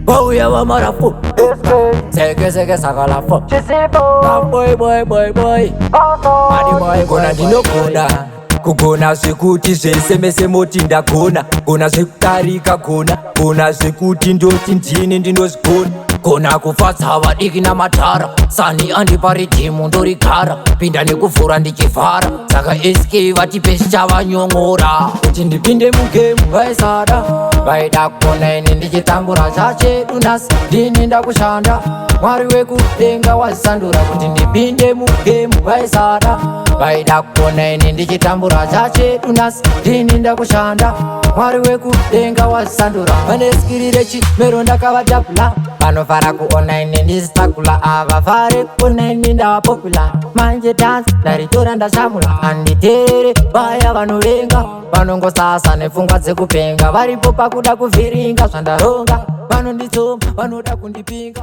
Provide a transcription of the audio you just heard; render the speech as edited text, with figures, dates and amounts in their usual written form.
Vauya vamarafu. Seke seke sakalafo. Boy boy boy boy. Body boy. Gona ndinogona kugona zvekuti zvese mese moti ndagona. Gona zvekudarika, gona gona zvekuti ndoti ndini ndinozvigona. Gona kufadza vadiki namatara. Sani andipa ridhimu, ndorigara. Pinda nekuvhura ndichivhara. Saka SK vatipe chavanyongora kuti ndipinde mugame. Vaisada, vaida kuona ini ndichitambura. Chachedu nhasi ndini ndakushanda. Mwari wekudenga wazisandura kuti ndipinde mugame. Vaisada, vaida kuona ini ndichitambura. Chachedu nhasi ndini ndakushanda. Mwari wekudenga wazisandura. Vane skiri rechimero ndakavadhabhula. Vanofara kuona ini ndistakula, avafare kuona ini ndava popular. Manje dance ndaritora, ndashamula. Handiteerere vaya vanovenga, vanongosasa nepfungwa dzekupenga. Varipo pakuda kuvhiringa zvandaronga. Vanonditsoma, vanoda kundipinga.